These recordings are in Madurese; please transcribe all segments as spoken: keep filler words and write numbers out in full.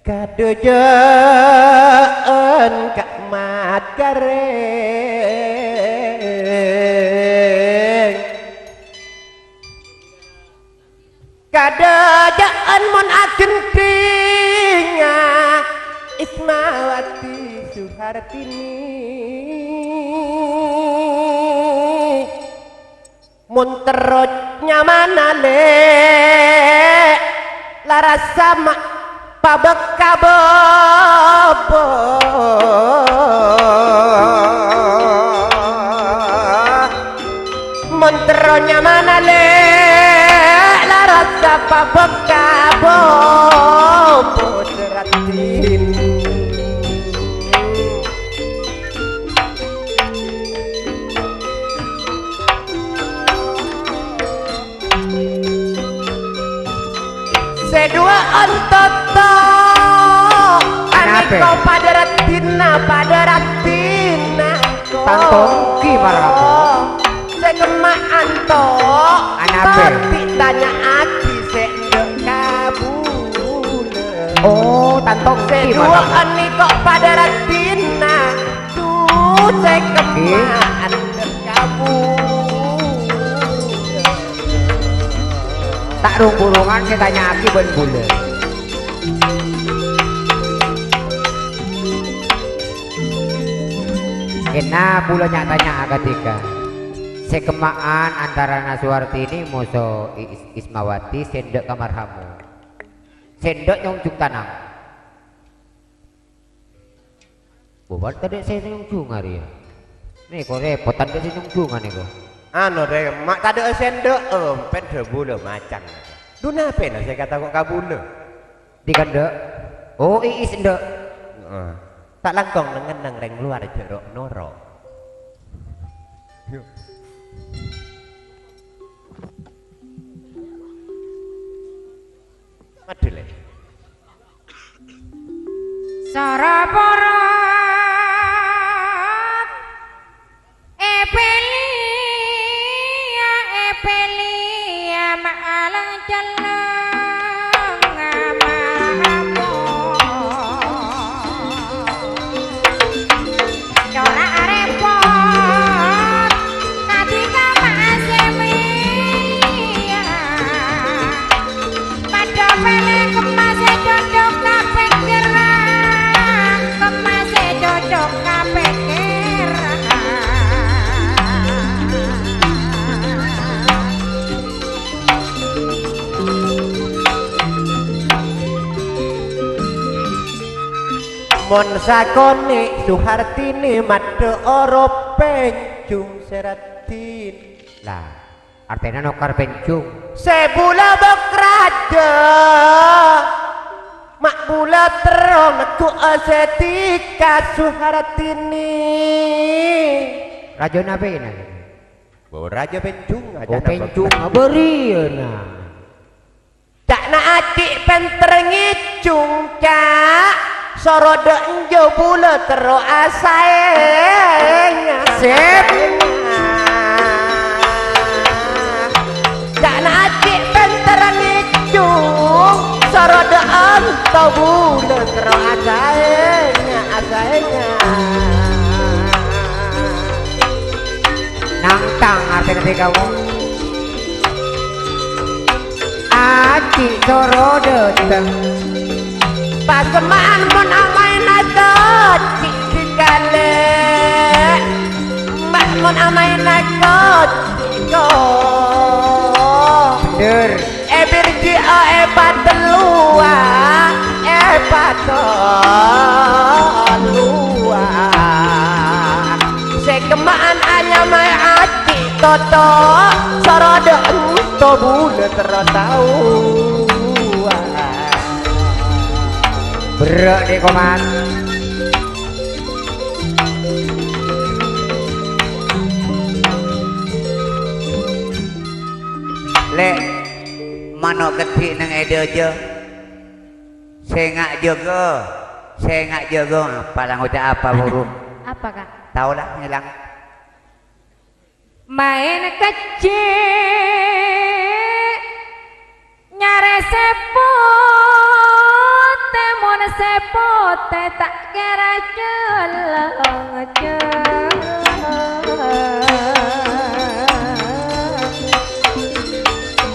Kadhâjâ'ân ka'mat karèng. Kadhâjâ'ân mon aghândhing Ismawati Suhartini. Mon terro nyamana, Lè', la rassa ma' pabekka bobo. Mon terro nyamana, Lè', la rassa pabekka bobo, Seratin. Sè duwâ'ân totto'. Anapa? Anèko padâ raddhinna, padâ raddhinna. Tanto ènggi, para rabu. Sè kemma'an to. Anapa? Tadâ' tanya'aghi sè endâ' kabulâ. Oh, tanto ènggi, para rabu. Sè duwâ'ân nèko padâ raddhinna. Dhu sè kemma'an endâ' kabulâ. Ta' rong-burongan sè tanya'aghi bân bulâ. Kèng bulâ nya'-tanya'a ghâtèka. Sè kemma'an antarana Suwartini moso I-, Is-, Ismawati sè endâ' ka marhamu. Sè endâ' nyonjhung tanang. Bobâr tadâ' sè nyonjhunga rèya. Nèko rèpot, tadâ' sè nyonjhunga nèko. Anu, rè, ma' tadâ' sè endâ', em, pèndhâ bulâ macang. Dhu napèna sè èkatako' ka bulâ? Dhi kandhâ'. Oh, Iis endâ'. Heeh. Ta' langkong neng-enneng rèng lowar jâ' ro'-noro'. Madhâlè. Sara porat èpèlè, èpèlè, ma'alang celleng, ma'alang Cora' repot, kadhi ka Pak Asemi. Padha pele kemma se cocok ka pekkeran, kemma se cocok ka pekkeran. Mon sakone' Suhartine madha oro penjung se raddhin. La, artena nokar penjung. Se bulabok raja, ma' bula terro neggu'a se dhika Suhartine. Rajana pena? Oh, raja penjung, oh, ajana penjung, bek-, abariana. Ca'na adi' penter ngejung, Ca', soro dha' enjo bula terro asaenga. Sip. Ca'na adi' penter ngejung, soro dha' ento bula terro asaenga, asaenga. Nangtang artena dhika, wong. Adi' soro dhateng. Pasema'an mon amaena kocci' dikale. Mbak mon amaena kocci' ko. Bener. E birji'a e patelluwa, e patelluwa. Se kemma'an anyamae adi' toto, soro dha' ento bula terro taowa. Berra' de' koman. Le', mano' keddhi' neng e dhaja. Senga' jaga, senga' jaga. Apa la ngoca' apa, buru? Apa, Kak? Tao la, ngelang. Maen kecce' nyare sepot, temon Sè potè ta' kèra jhâlâng-jhâlâng.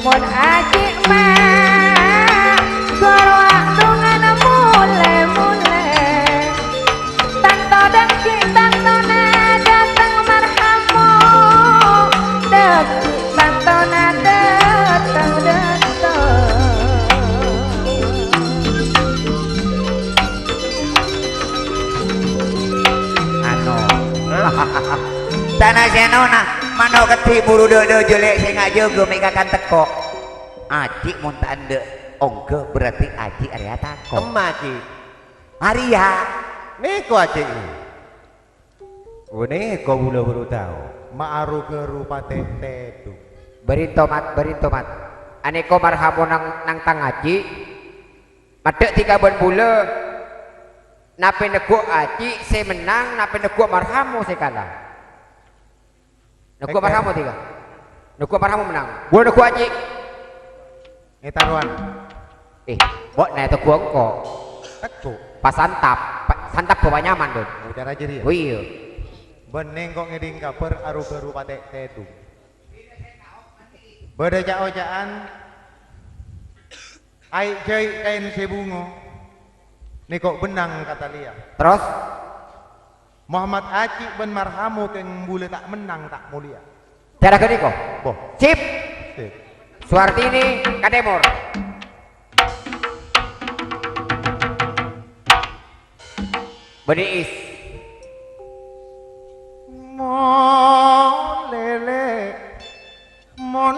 Mon ajhi' ma' ghâruwa' dungana molè-molè. Tanto dhâggi' tantona dâteng marhamo. Dhâggi' tantona dâteng-dâteng. Ano. Tana senona, mano' kedhi' buru dâ'-dâ' jhâlè' sè nga' jâgâ mè' kakan tekko'. Ajhi' mon ta' endâ' ongghâ, berarti ajhi' arèya tako'. Emma, Ji. Arèya. Nèko ajhi'. Ghânèka bulâ buru tao. Ma' aru-ghâru patè' tèdung. Bârinto, Mat, bârinto, Mat. Anèko marhamo nang, nang tang ajhi'. Maddhâ' dhika bân bulâ. Napè neggu' ajhi' sè mennang, napè neggu' marhamo sè kala? Neggu' Oke. Marhamo dhika. Neggu' marhamo mennang. Bulâ neggu' ajhi'. Ètarowan. Eh, bâ'na ètegghu' engko'. Tegghu'. Pas santap, pa-, santap bâ' nyaman, Don. Oh, cara jârèya. Oh, iyâ. Bân nèko ngèdhing kabhâr aru-ghâru patè' tèdung. Bâdâ ca'-oca'an, ai'-jâi' kaèn sè bungo, nèko bennang katalèya. Terros? Muhammad Aji' bân Marhamo kèng bulâ ta' mennang ta' molèya. Cara ghâniko? Bo. Sip. Sip. Suartini ka tèmor. Bâdâ is. Molèlè. Mon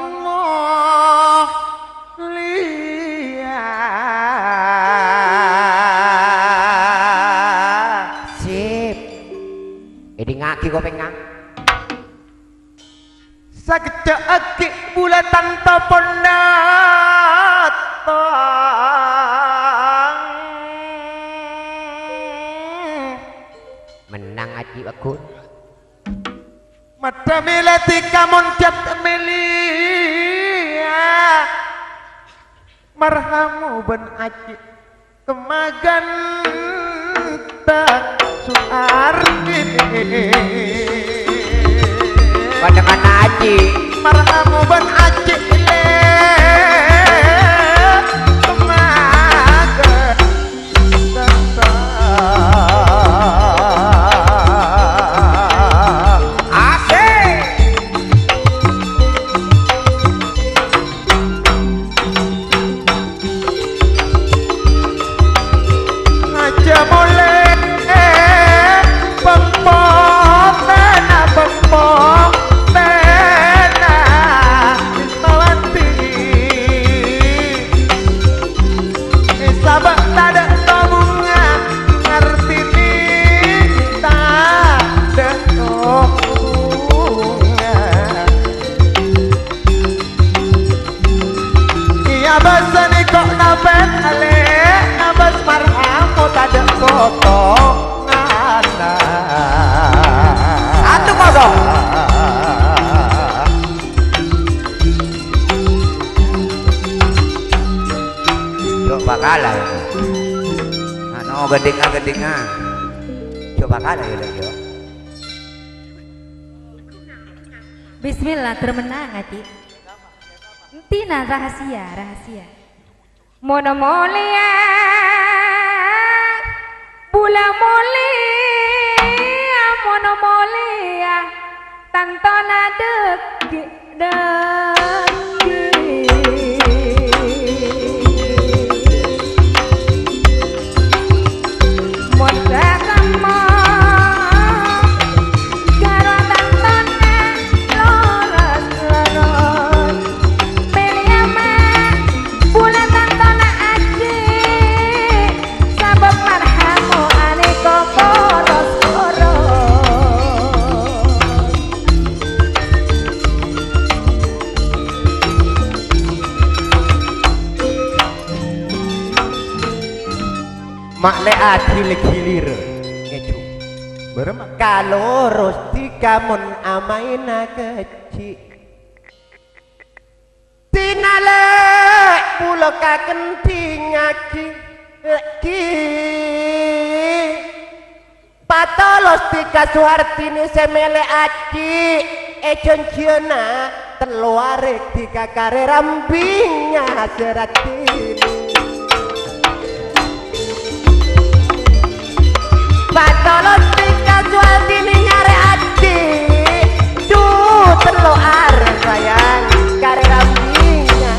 molèya. Sip. Èdingngaghi kopèngnga. Sakejjhâ' aghi' bulâ tanto pon dâteng. Mennang Aji' Bagus. Maddhâ mèlè dhika mon jhât mèlèya. Marhamo bân Aji' kemma ghânta Suartini. Panjhennengngan Aji'. Marhamo bân Aji' lè kemma ghân- Asik. Aja molè pempo pena, pempo pena. Mawati. Sabâ' tadâ' tobungnga, ngartèna tadâ' tobungnga. Iyâ, bâsana kok napèt alè', nabâs Marhamo tadâ' potongana. Satu kosong. Jo' pakala, ya. Ano, ghâddhingnga, ghâddhingnga. Jo' pakala, ya, Lè', ya. Bismillah, termenang, Aji'. Entina rahasia, rahasia. Mon molèya, bulâ molèya, mon molèya, tantona dhâggi'-dhâggi'. Mon dhâtemmo, ghâruwa tantona loros-loros. Mèlèya ma' bulâ tantona Aji', sabâb Marhamo alèko poros-poros. Ma' lè' adil ghilir ngèjhu. Bârâmma? Kaloros dhika mon amaèna kèjhi'. Dinalè' bulâ kakendhingngaghi, ghi. Tolos dhika Suhartini sè mèlè aji', èjhânjhiyâna tello arè dhika karè rambingnga Suhartini. Patolos dhika Suhartini nyarè aji', du tello arè sayang karè rambingnga.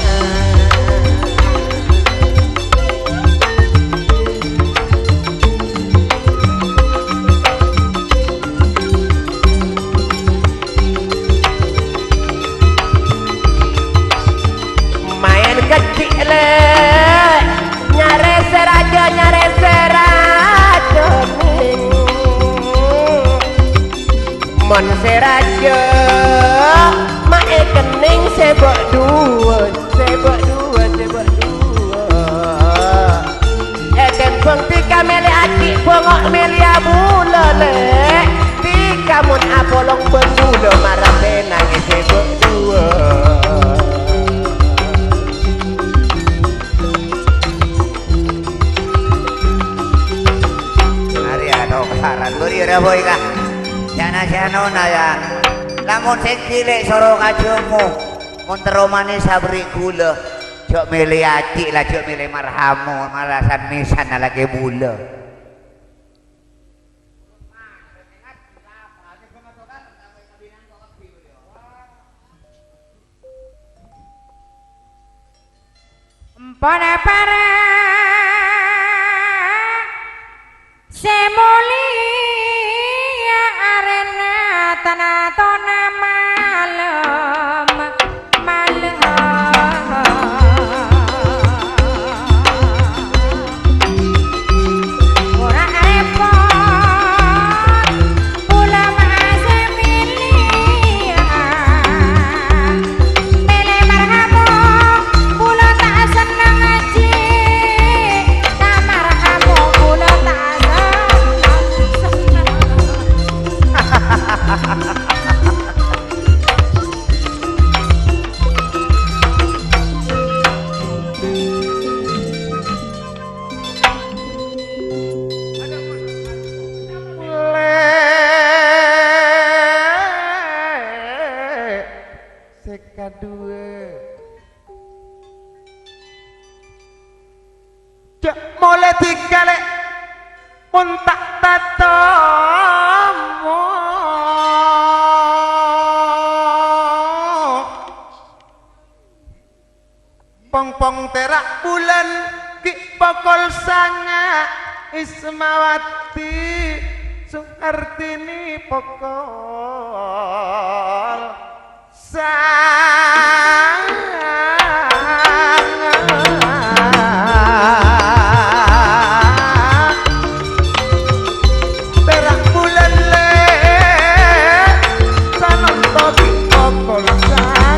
Maèn kèjhi' lè', nyarè sè rajâ, nyarè sè rajâ nèng. Mon sè rajâ, ma' èkennèng sè bâ' duwâ, sè bâ' duwâ, sè bâ' duwâ. Ètèmbhâng dhika mèlè aji', bângo' mèlèya bulâ, lè'. Dhika mon apolong bân bulâ, mara sè nangèsè bâ' duwâ. Arèya tokaran, bâri' ora boy ka. Jana-janona, ya. Lamon sè gilè soro kajâmo, mon terro manès aberri' ghulâ. Jhâ' mèlè aji' la, jhâ' mèlè marhamo, malasan mèsan alakè bulâ. Empona para sè molèya arèna tanatona malem, malem. Ora repot, kaulâ masè milih. Mèlè marhamo, kaulâ ta' senneng aji'. Ka marhamo, kaulâ ta' senneng, senneng. Lè', sè kaduwâ. Jhâ' molè dhika, lè', mon ta' tatomo. Pong-pong tèra' bulân ghi' pokol sanga', Ismawati, Suhartini pokol sanga'. Pèra' bulân lè', sanonto ghi' pokol sanga'.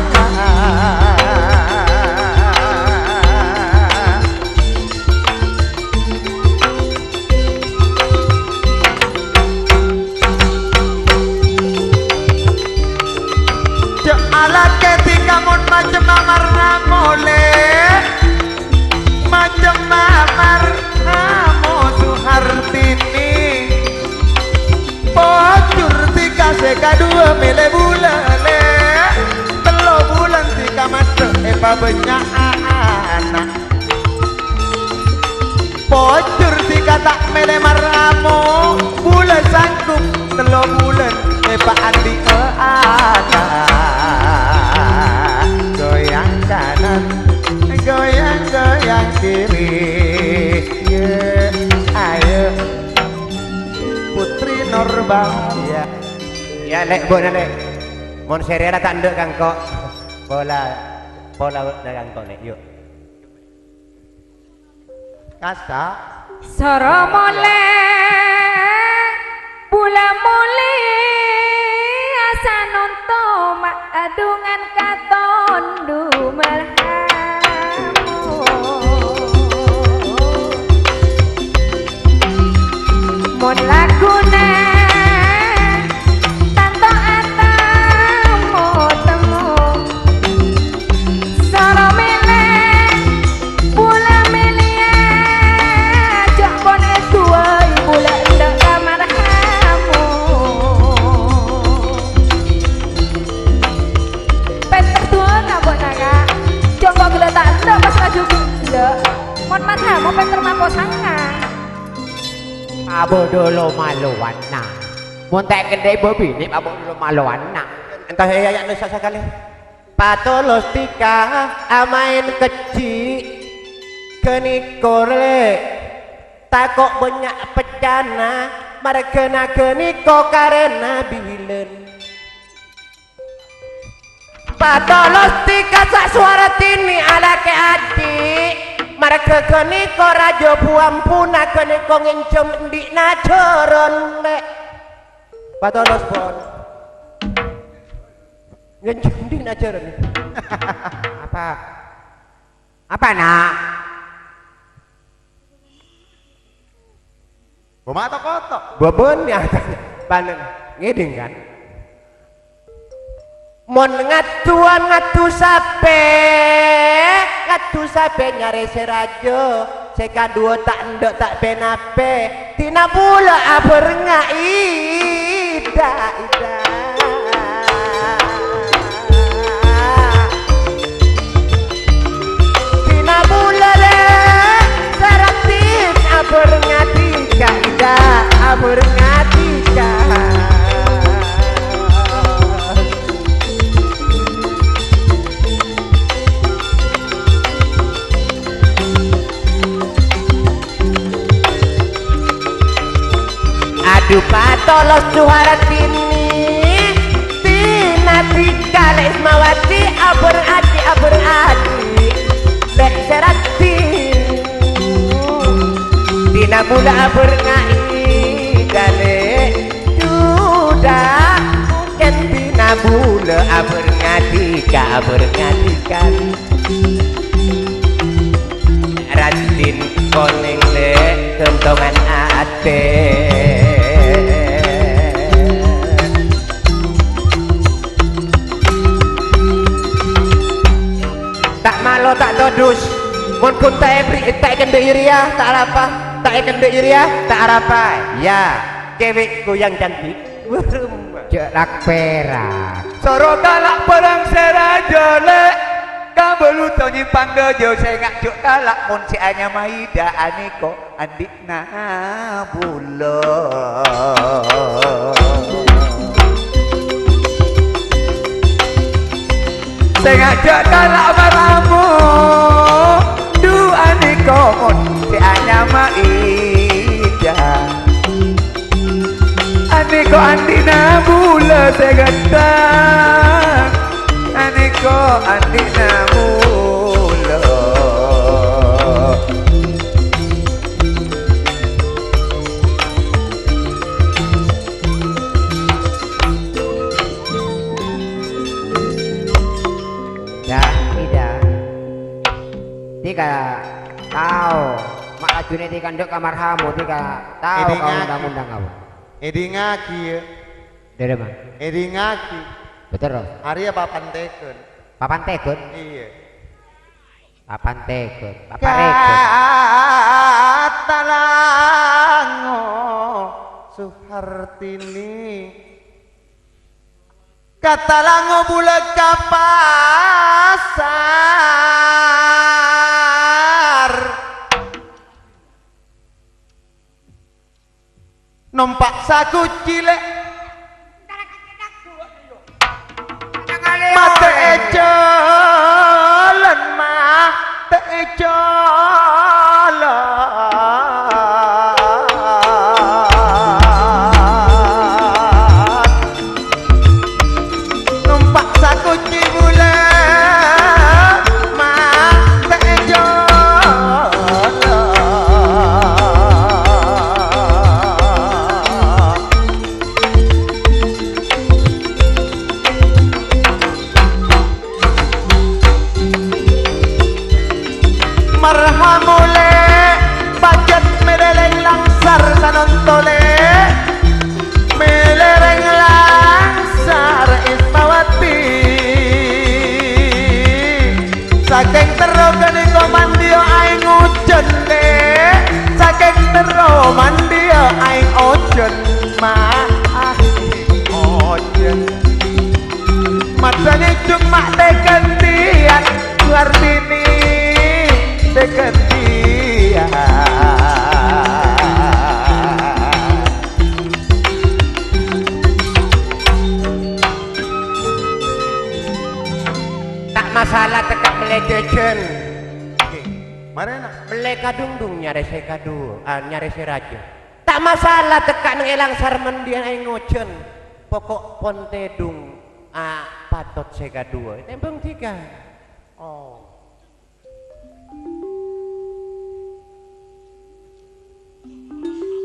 Jhâ' alakè dhika mon macemma marhamo lè'. Macemma marhamo Suhartini. Pojhur dhika sè kaduwâ mèlè bulâ lè'. Tello bulân dhika maddhâ èpabânnya' ana'. Pojhur dhika ta' mèlè marhamo, bulâ sanggup tello bulân èpaandi'â ana'. Goyang kanan, goyang-goyang kiri, yè, ayo, Putri Nurbaya. Yâ, Lè', bâ'na, Lè'. Mon sèrèya la ta' endâ' kangko'. Pola, pola bâ'na kangko', Lè', yu'. Kassa'. Soro molè, bulâ molè, asanonto ma' adungan katondu marhamo. Mon laguna tanto atemmo-temmo, soro mèlè, bulâ mèlèya, jhâ' pon èduwâi bulâ endâ' ka marhamo. Mau pènter maposana. Pabodolo malowana. Mon ta' èkendhâ'i bâbinè', pabodolo malowana. Èntar ya, ya, ya, sakalè. Patolos dhika amaèn kèjhi', ghânèka rè tako' bânnya' peccana, marghâna ghânèka karèna bilân. Patolos dhika sa' sowara dinna' alakè' adi', marghâ ghânèka rajâ bu-ampuna ghânèka ngènjhâm andi' najaran, Lè'. Patolos, pon. Ngènjhâm andi' najaran. Apa? Apa, Na'? Bâ ma' to-koto. Bâbân ya, panen. Ngèdhing, kan? Mon ngadduwân ngaddu sapè, ngaddu sapè nyarè sè rajâ, sè kaduwâ ta' endâ' ta' pènapè, dinna' bulâ abhârengnga ida-ida. Dinna' bulâ lè', sè raddhin abhârengnga dhika, ida, abhârengnga dhika. Adu patolos juhara tini, tina dhika Lè' Ismawati, abhâr adi, abhâr adi, Lè' sè raddhin. Tina bulâ abhâr ngaè dâlè juda, mungkin tina bulâ abhâr ngadika, abhâr ngadikan. Raddhin konèng Lè' ghântongan atè. Ta' malo, ta' todus. Mon ghun ta' èbri-, ta' èkendhâ'i rèya, ta' arapa. Ta' èkendhâ'i rèya, ta' arapa. Ya, cewek goyang cantik. Jhâ' lak pèrak. Soro kala' bhârâng sè rajâ Lè'. Kabâlu to nyèmpang dâjâ sènga' jhâ' kala' mon sè anyama Ida anèko andi'na bulâ. Sènga' jhâ' kala' maramu, du anèko mon sè anyama Ida. Anèko andi'na bulâ sè ghânteng. Anèko andi'na bulâ. Dah, Ida. Dhika tao, ma' lajunè dhika endâ' ka marhamu, dhika tao ka undang-undang apa? Èdingngaghi, yâ. Dârâ ma? Èdingngaghi. Betul, Ros. Arèya papan tegel. Papan tegel? Iyâ. Papan tegel. Papan regel. Katalango Suhartini. Katalango bulâ ka pasar. Nompa' sakoci, Lè'. Matè è jhâlân, matè è jhâlân. Nompa' sakoci bulâ matè è jhâlân. Sè kadhungdhung nyarè sè kadhu-, ah, nyarè sè rajâ. Ta' masala tekka' neng è Langsar mendhi'ân aèng ojhân. Pokok pon tèdhung, ah, patot sè kadhuwâ. Tembhâng dhika. Oh.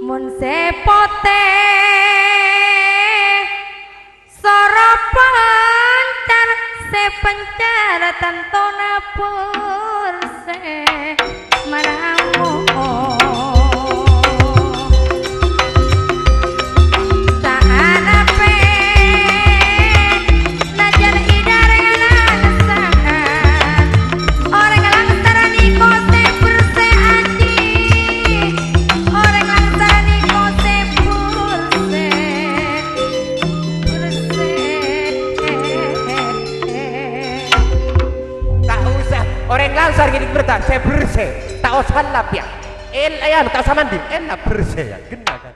Mon sè potè soro pancar, sè pancar tantona persè manamu. Ta' arapè Najan idareng lansaran, orèng Langsar nèko sè bersè ati. Orèng Langsar nèko sè bersè, bersè. Ta' osa, orèng Langsar ngèdhing berta sè bersè. Ta' osa lap, ya. El-, ya, ta' osa mandi, ella bersè, ya. Genna, kan?